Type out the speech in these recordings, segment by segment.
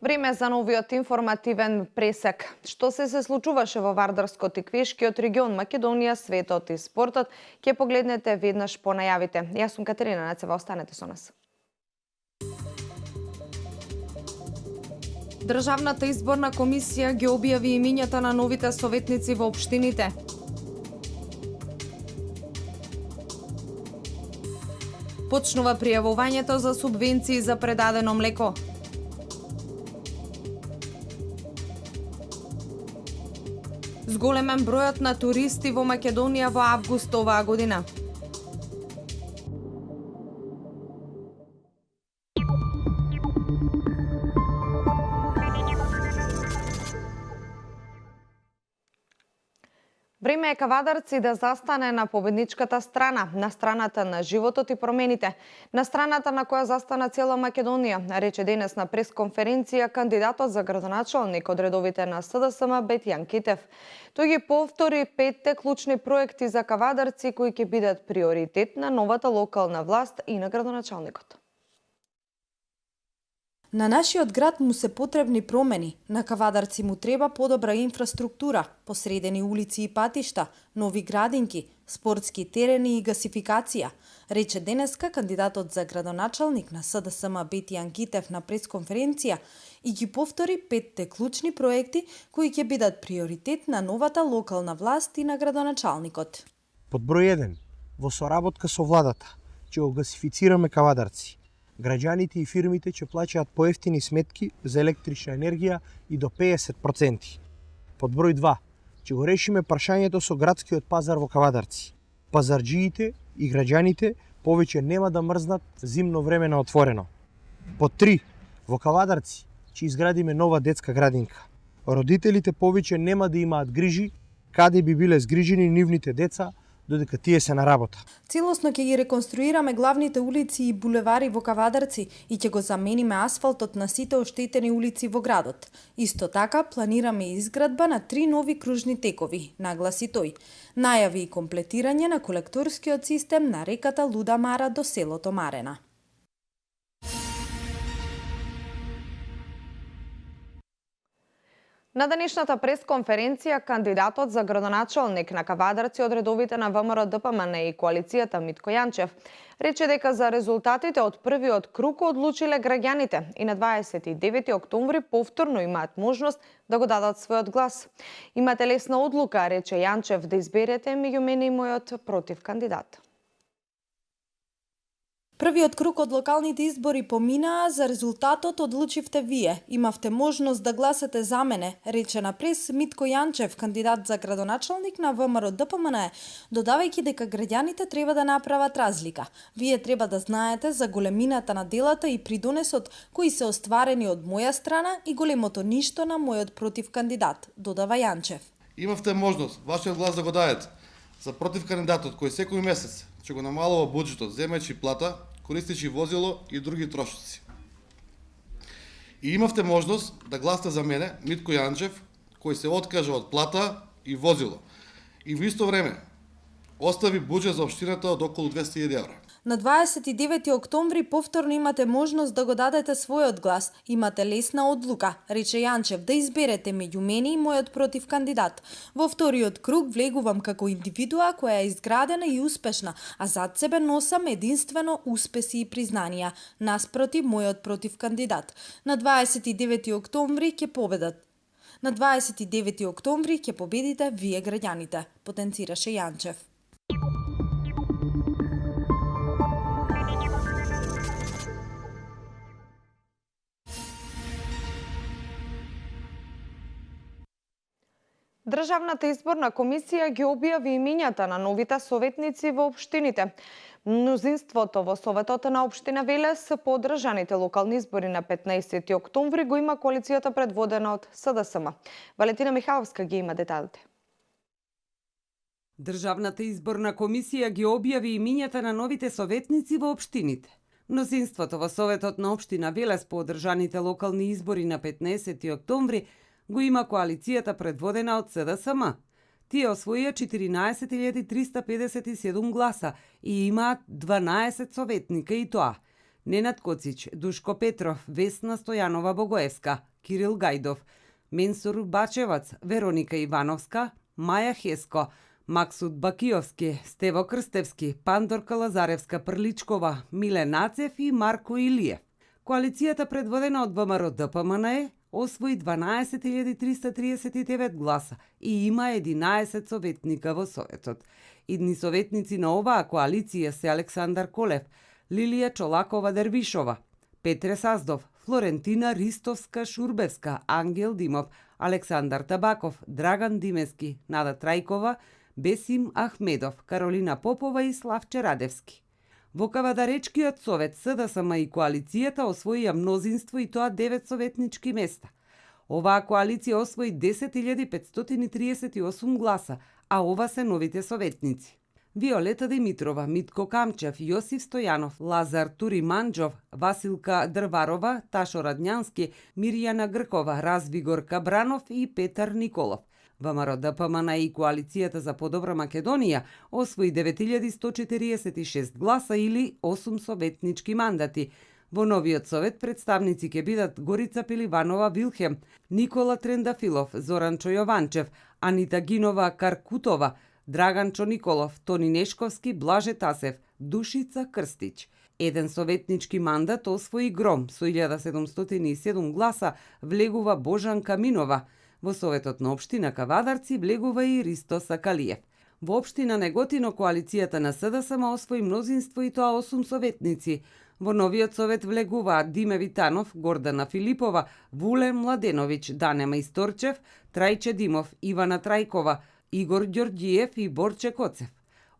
Време за новиот информативен пресек. Што се случуваше во Вардарскот и Квешкиот регион, Македонија, светот и спортот, ќе погледнете веднаш по најавите. Јас сум Катерина Нацева, останете со нас. Државната изборна комисија ги објави имињата на новите советници во општините. Почнува пријавувањето за субвенции за предадено млеко. Зголемен бројот на туристи во Македонија во август оваа година. Време е Кавадарци да застане на победничката страна, на страната на животот и промените, на страната на која застана цела Македонија, рече денес на пресконференција кандидатот за градоначалник од редовите на СДСМ Бетјан Китев. Тој ги повтори 5 клучни проекти за Кавадарци кои ќе бидат приоритет на новата локална власт и на градоначалникот. На нашиот град му се потребни промени. На Кавадарци му треба подобра инфраструктура, посредени улици и патишта, нови градинки, спортски терени и гасификација, рече денеска кандидатот за градоначалник на СДСМ Бетјан Китев на пресконференција и ги повтори 5 клучни проекти кои ќе бидат приоритет на новата локална власт и на градоначалникот. Под број 1, во соработка со владата, ќе го гасифицираме Кавадарци. Граѓаните и фирмите ќе плаќаат поевтини сметки за електрична енергија и до 50%. Под број 2, ќе го решиме прашањето со градскиот пазар во Кавадарци. Пазарџиите и граѓаните повеќе нема да мрзнат зимно време на отворено. Под 3, во Кавадарци ќе изградиме нова детска градинка. Родителите повеќе нема да имаат грижи каде би биле згрижени нивните деца додека тие се на работа. Целосно ќе ги реконструираме главните улици и булевари во Кавадарци и ќе го замениме асфалтот на сите оштетени улици во градот. Исто така планираме изградба на 3 нови кружни текови, нагласи тој. Најави и комплетирање на колекторскиот систем на реката Луда Мара до селото Марена. На денешната пресконференција кандидатот за градоначалник на Кавадарци од редовите на ВМРО ДПМН и коалицијата Митко Јанчев рече дека за резултатите од првиот круг одлучиле граѓаните и на 29 октомври повторно имаат можност да го дадат својот глас. Имате лесна одлука, рече Јанчев, да изберете меѓу мене и мојот против кандидат. Првиот круг од локалните избори поминаа, за резултатот одлучивте вие. Имавте можност да гласате за мене, рече на прес Митко Јанчев, кандидат за градоначалник на ВМРО ДПМН, додавајќи дека граѓаните треба да направат разлика. Вие треба да знаете за големината на делата и придонесот кои се остварени од моја страна и големото ништо на мојот против кандидат, додава Јанчев. Имавте можност вашиот глас да го дадете за против кандидатот кој секој месец ќе го намалува буџетот, земајќи плата, користејќи возило и други трошоци. И имавте можност да гласате за мене, Митко Јанчев, кој се откажа од плата и возило. И во исто време остави буџет за општината од околу 200.000 евра. На 29 октомври повторно имате можност да го дадете својот глас. Имате лесна одлука, рече Јанчев, да изберете меѓу мене и мојот против кандидат. Во вториот круг влегувам како индивидуа која е изградена и успешна, а зад себе носам единствено успеси и признанија, наспроти мојот против кандидат. На 29 октомври ќе победат. На 29 октомври ќе победите вие граѓаните, потенцираше Јанчев. Државната изборна комисија ги објави имињата на новите советници во општините. Мнозинството во Советот на општина Велес по одржаните локални избори на 15 октомври го има коалицијата предводена од СДСМ. Валентина Михаловска ги има деталите. Државната изборна комисија ги објави имињата на новите советници во општините. Мнозинството во Советот на општина Велес по одржаните локални избори на 15 октомври го има коалицијата предводена од СДСМ. Тие освоија 14.357 гласа и имаат 12 советника и тоа: Ненад Коцич, Душко Петров, Весна Стојанова Богоевска, Кирил Гајдов, Менсур Бачевац, Вероника Ивановска, Маја Хеско, Максут Бакиовски, Стево Крстевски, Пандорка Лазаревска Прличкова, Миле Нацев и Марко Илиев. Коалицијата предводена од ВМРО ДПМН освои 12.339 гласа и има 11 советника во Советот. Идни советници на оваа коалиција се Александар Колев, Лилија Чолакова Дервишова, Петре Саздов, Флорентина Ристовска-Шурбевска, Ангел Димов, Александар Табаков, Драган Димески, Нада Трајкова, Бесим Ахмедов, Каролина Попова и Славче Радевски. Во Кавадаречкиот совет СДСМ и коалицијата освоија мнозинство и тоа 9 советнички места. Оваа коалиција освои 10.538 гласа, а ова се новите советници. Виолета Димитрова, Митко Камчев, Јосиф Стојанов, Лазар Туриманџов, Василка Дрварова, Ташо Радњански, Мирјана Гркова, Развигор Кабранов и Петар Николов. ВМРО ДПМН и коалицијата за подобра Македонија освои 9146 гласа или 8 советнички мандати. Во новиот совет представници ќе бидат Горица Пеливанова Вилхем, Никола Трендафилов, Зоранчо Јованчев, Анита Гинова Каркутова, Драганчо Николов, Тони Нешковски, Блаже Тасев, Душица Крстич. Еден советнички мандат освои Гром со 1707 гласа, влегува Божанка Минова. Во Советот на општина Кавадарци влегува и Ристо Сакалиев. Во општина Неготино коалицијата на СДСМ освои мнозинство и тоа 8 советници. Во новиот совет влегуваат Диме Витанов, Гордана Филипова, Вуле Младеновиќ, Дане Мајсторчев, Трајче Димов, Ивана Трајкова, Игор Ѓорѓиев и Борче Коцев.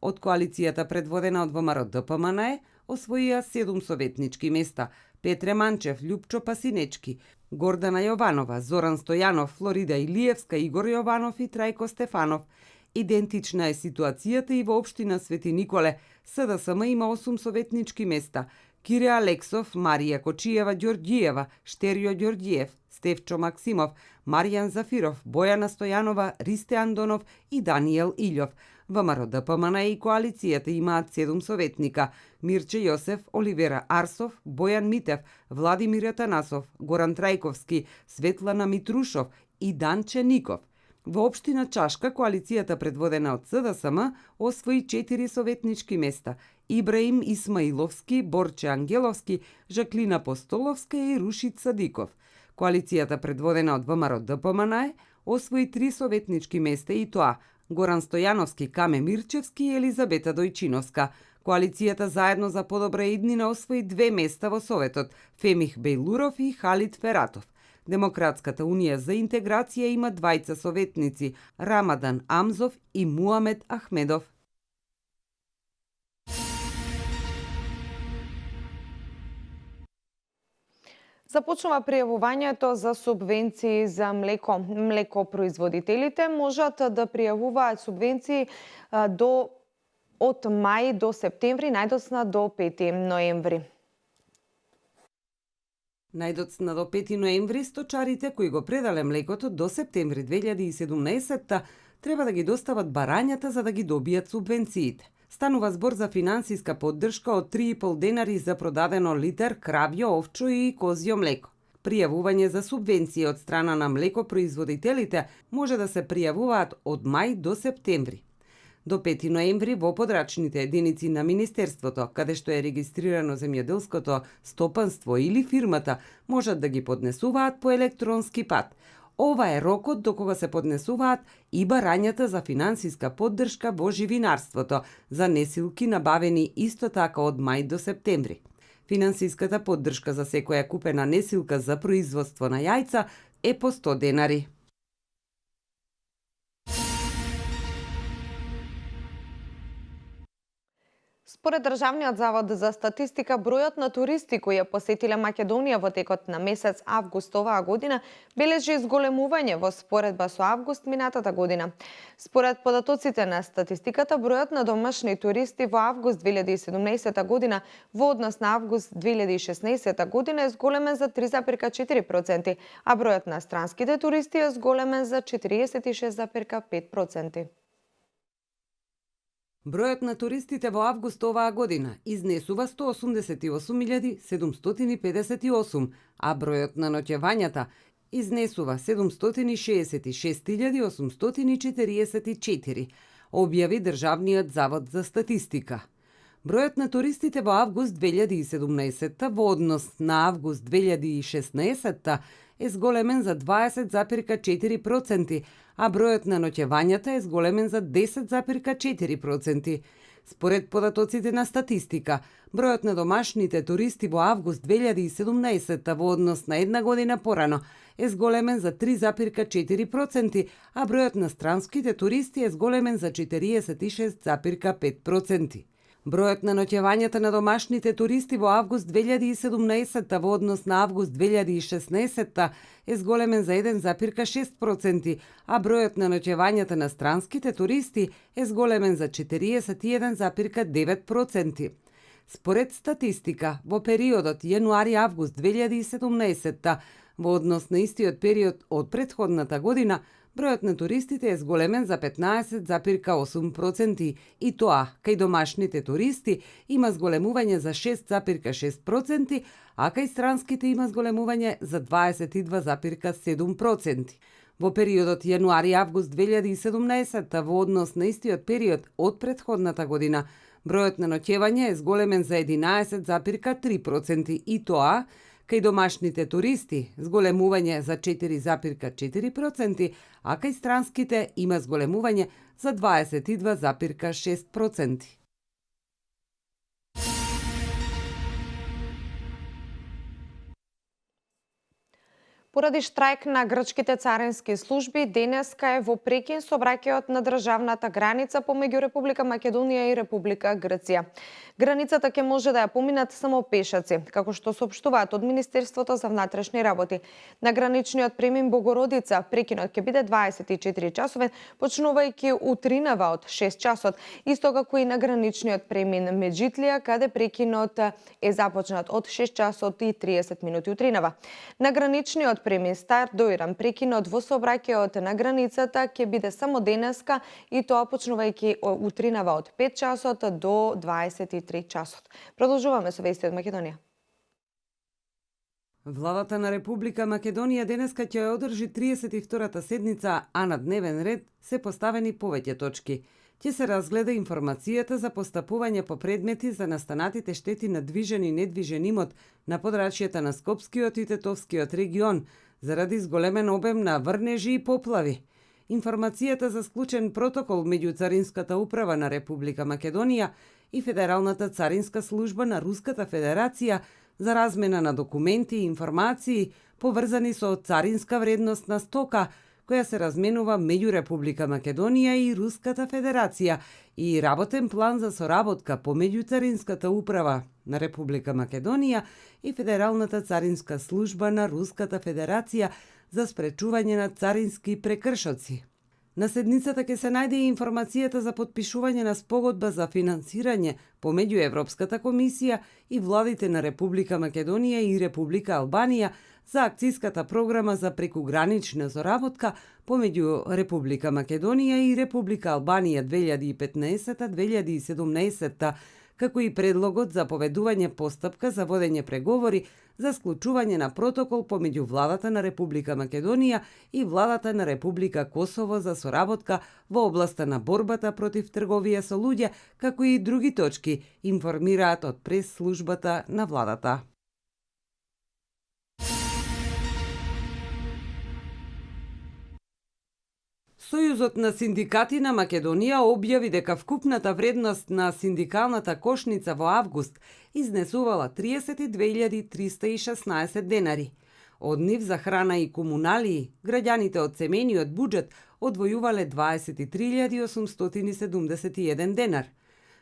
Од коалицијата предводена од ВМРО ДПМН освоија 7 советнички места: Петре Манчев, Љупчо Пасинечки, Гордана Јованова, Зоран Стојанов, Флорида Илиевска, Игор Јованов и Трајко Стефанов. Идентична е ситуацијата и во општина Свети Николе. СДСМ има 8 советнички места: Кире Алексов, Марија Кочиева Ѓорѓиева, Штерио Ѓорѓиев, Стевчо Максимов, Маријан Зафиров, Бојана Стојанова, Ристе Андонов и Даниел Илјов. ВМРО ДПМН и коалицијата имаат 7 советника: Мирче Јосеф, Оливера Арсов, Бојан Митев, Владимир Атанасов, Горан Трајковски, Светлана Митрушов и Данче Ников. Во општина Чашка коалицијата предводена од СДСМ освои 4 советнички места: Ибраим Исмаиловски, Борче Ангеловски, Жаклина Постоловска и Рушит Садиков. Коалицијата предводена од ВМРО ДПМН освои 3 советнички места и тоа: Горан Стојановски, Каме Мирчевски и Елизабета Дојчиновска. Коалицијата заедно за подобра иднина освои 2 места во Советот: Фемих Бејлуров и Халид Фератов. Демократската унија за интеграција има 2 советници: Рамадан Амзов и Муамед Ахмедов. Започнува пријавувањето за субвенции за млеко. Млекопроизводителите можат да пријавуваат субвенции од мај до септември, најдоцна до 5 ноември. Најдоцна до 5 ноември сточарите кои го предале млекото до септември 2017 треба да ги достават барањата за да ги добијат субвенциите. Станува збор за финансиска поддршка од 3,5 денари за продадено литар кравјо, овчо и козјо млеко. Пријавување за субвенции од страна на млекопроизводителите може да се пријавуваат од мај до септември. До 5 ноември во подрачните единици на Министерството, каде што е регистрирано земјоделското стопанство или фирмата, можат да ги поднесуваат по електронски пат. Ова е рокот до кога се поднесуваат и барањата за финансиска поддршка во живинарството, за несилки набавени исто така од мај до септември. Финансиската поддршка за секоја купена несилка за производство на јајца е по 100 денари. Според Државниот завод за статистика, бројот на туристи кои ја посетиле Македонија во текот на месец август оваа година бележи зголемување во споредба со август минатата година. Според податоците на статистиката, бројот на домашни туристи во август 2017 година во однос на август 2016 година е зголемен за 3,4%, а бројот на странските туристи е зголемен за 46,5%. Бројот на туристите во август оваа година изнесува 188.758, а бројот на ноќевањата изнесува 766.844, објави Државниот завод за статистика. Бројот на туристите во август 2017 во однос на август 2016 е зголемен за 20,4%, а бројот на ноќевањата е зголемен за 10,4%. Според податоците на статистика, бројот на домашните туристи во август 2017 во однос на една година порано е зголемен за 3,4%, а бројот на странските туристи е зголемен за 46,5%. Бројот на ноќевањата на домашните туристи во август 2017 во однос на август 2016 е зголемен за 1,6%, а бројот на ноќевањата на странските туристи е зголемен за 41,9%. Според статистика, во периодот јануари-август 2017 во однос на истиот период од претходната година, бројот на туристите е зголемен за 15,8% и тоа, кај домашните туристи има зголемување за 6,6%, а кај странските има зголемување за 22,7%. Во периодот јануари-август 2017 во однос на истиот период од претходната година, бројот на ноќевање е зголемен за 11,3% и тоа, кај домашните туристи зголемување за 4,4%, а кај странските има зголемување за 22,6%. Поради штрајк на грчките царински служби, денеска е во прекин сообраќајот на државната граница помеѓу Република Македонија и Република Грција. Границата ќе може да ја поминат само пешаци, како што соопштуваат од Министерството за внатрешни работи. На граничниот премин Богородица прекинот ќе биде 24 часовен, почнувајќи утринава од 6 часот, исто како и на граничниот премин Меджитлија, каде прекинот е започнат од 6 часот и 30 минути утринава. На граничниот премин Стар Доиран прекинот во сообраќајот на границата ќе биде само денеска и тоа почнувајќи утринава од 5 часот до 23 часот. Продолжуваме со вести од Македонија. Владата на Република Македонија денеска ќе ја одржи 32-та седница, а на дневен ред се поставени повеќе точки. Ќе се разгледа информацијата за постапување по предмети за настанатите штети на движен и недвижен имот на подрачјата на Скопскиот и Тетовскиот регион, заради зголемен обем на врнежи и поплави. Информацијата за склучен протокол меѓу Царинската управа на Република Македонија и Федералната царинска служба на Руската Федерација за размена на документи и информации поврзани со царинска вредност на стока, која се разменува меѓу Република Македонија и Руската Федерација, и работен план за соработка помеѓу Царинската управа на Република Македонија и Федералната царинска служба на Руската Федерација за спречување на царински прекршоци. На седницата ќе се најде и информацијата за потпишување на спогодба за финансирање помеѓу Европската комисија и владите на Република Македонија и Република Албанија за акцијската програма за прекугранична соработка помеѓу Република Македонија и Република Албанија 2015-2017, како и предлогот за поведување постапка за водење преговори за склучување на протокол помеѓу владата на Република Македонија и владата на Република Косово за соработка во областа на борбата против трговија со луѓе, како и други точки, информираат од прес-службата на владата. Сојузот на синдикати на Македонија објави дека вкупната вредност на синдикалната кошница во август изнесувала 32.316 денари. Од нив за храна и комуналии, граѓаните од семејниот буџет одвојувале 23.871 денар.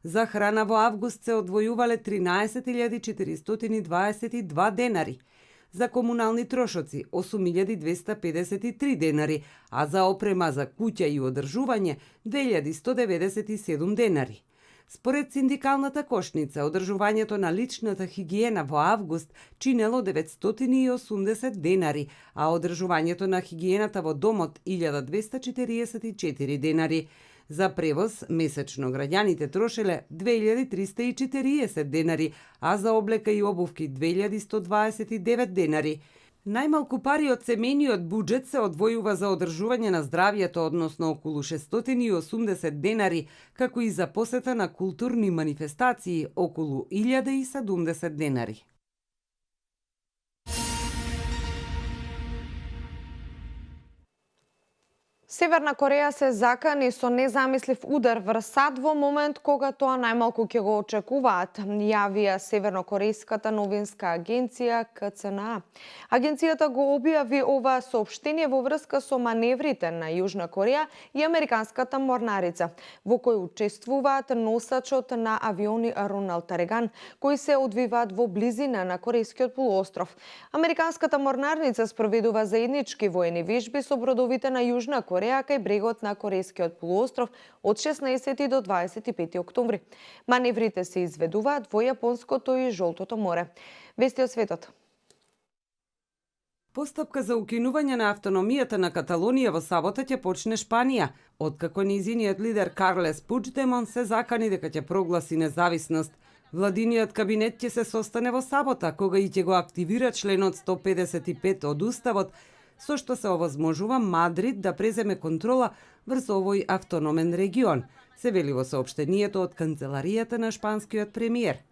За храна во август се одвојувале 13.422 денари. За комунални трошоци 8.253 денари, а за опрема за куќа и одржување 2.197 денари. Според синдикалната кошница, одржувањето на личната хигиена во август чинело 980 денари, а одржувањето на хигиената во домот 1244 денари. За превоз месечно граѓаните трошеле 2340 денари, а за облека и обувки 2129 денари. Најмалку пари од семејниот буџет се одвојува за одржување на здравјето, односно околу 680 денари, како и за посета на културни манифестации околу 1070 денари. Северна Кореја се закани со незамислив удар врз САД во момент кога тоа најмалку ќе го очекуваат, јавија севернокорејската новинска агенција КЦНА. Агенцијата го објави ова соопштение во врска со маневрите на Јужна Кореја и американската морнарица, во кои учествуваат носачот на авиони Роналд Реган, кои се одвиваат во близина на Корејскиот полуостров. Американската морнарица спроведува заеднички воени вежби со бродовите на Јужна Кореја кај брегот на Корејскиот полуостров од 16 до 25 октомври. Маневрите се изведуваат во Јапонското и Жолтото море. Вести од светот. Постапка за укинување на автономијата на Каталонија во сабота ќе почне Шпанија, откако низиниот лидер Карлес Пучдемон се закани дека ќе прогласи независност. Владиниот кабинет ќе се состане во сабота, кога и ќе го активира членот 155 од Уставот, со што се овозможува Мадрид да преземе контрола врз овој автономен регион, се вели во соопштението од канцеларијата на шпанскиот премиер.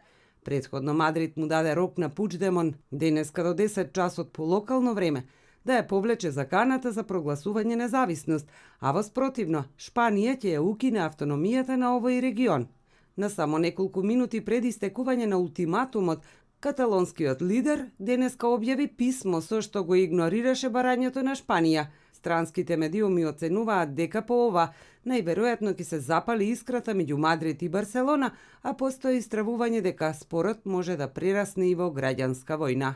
Претходно Мадрид му даде рок на Пучдемон денеска до 10 часот по локално време да ја повлече заканата за прогласување независност, а воспротивно Шпанија ќе ја укине автономијата на овој регион. На само неколку минути пред истекување на ултиматумот, каталонскиот лидер денеска објави писмо со што го игнорираше барањето на Шпанија. Странските медиуми оценуваат дека по ова најверојатно ќе се запали искрата меѓу Мадрид и Барселона, а постои истравување дека спорот може да прерасне и во граѓанска војна.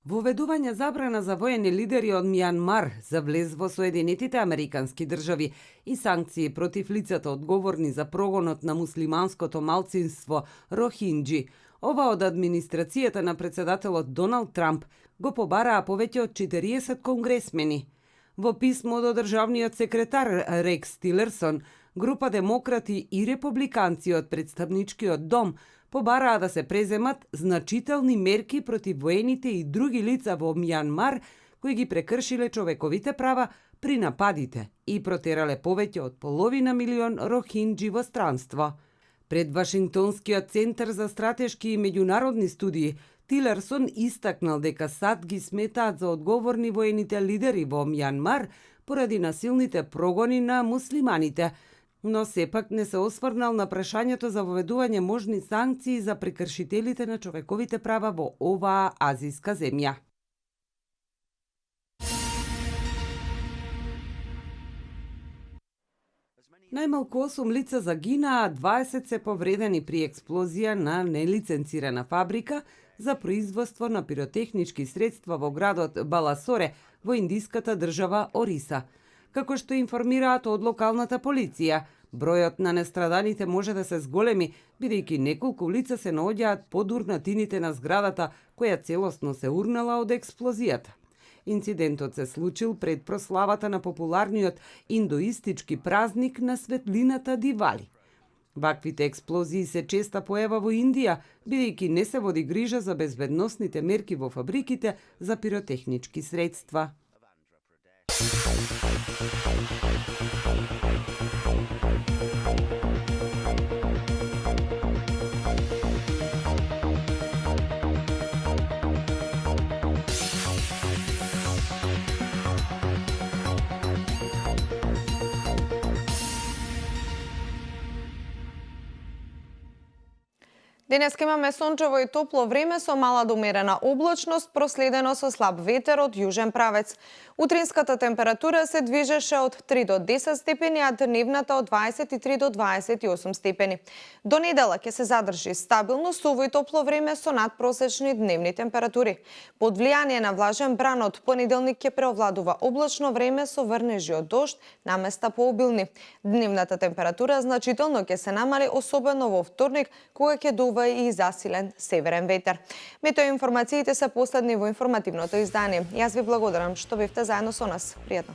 Воведување забрана за воени лидери од Мјанмар за влез во Соединетите Американски држави и санкции против лицата одговорни за прогонот на муслиманското малцинство Рохинџи, ова од администрацијата на председателот Доналд Трамп, го побараа повеќе од 40 конгресмени. Во писмо до државниот секретар Рекс Тилерсон, група демократи и републиканци од представничкиот дом побараа да се преземат значителни мерки против воените и други лица во Мјанмар кои ги прекршиле човековите права при нападите и протерале повеќе од половина милион рохинџи во странство. Пред Вашингтонскиот центар за стратешки и меѓународни студии, Тилерсон истакнал дека САД ги сметаат за одговорни воените лидери во Мјанмар поради насилните прогони на муслиманите, но сепак не се осврнал на прашањето за воведување можни санкции за прекршителите на човековите права во оваа азиска земја. Најмалку 8 лица загинаа, 20 се повредени при експлозија на нелиценцирана фабрика за производство на пиротехнички средства во градот Баласоре во индиската држава Ориса. Како што информираат од локалната полиција, бројот на нестраданите може да се зголеми, бидејќи неколку лица се наоѓаат под урнатините на зградата, која целосно се урнала од експлозијата. Инцидентот се случил пред прославата на популарниот индуистички празник на светлината Дивали. Ваквите експлозии се честа појава во Индија, бидејќи не се води грижа за безбедносните мерки во фабриките за пиротехнички средства. Денес имаме сончево и топло време со мала до умерена облачност, проследено со слаб ветер од јужен правец. Утринската температура се движеше од 3 до 10 степени, а дневната од 23 до 28 степени. До недела ќе се задржи стабилно суво и топло време со надпросечни дневни температури. Под влијание на влажен бран од понеделник ќе преовладува облачно време со врнежи од дожд, наместа пообилни. Дневната температура значително ќе се намали, особено во вторник, кога ќе дува и засилен северен ветер. Метеоинформациите се последни во информативното издание. Јас ви благодарам што бевте заедно со нас. Пријатно.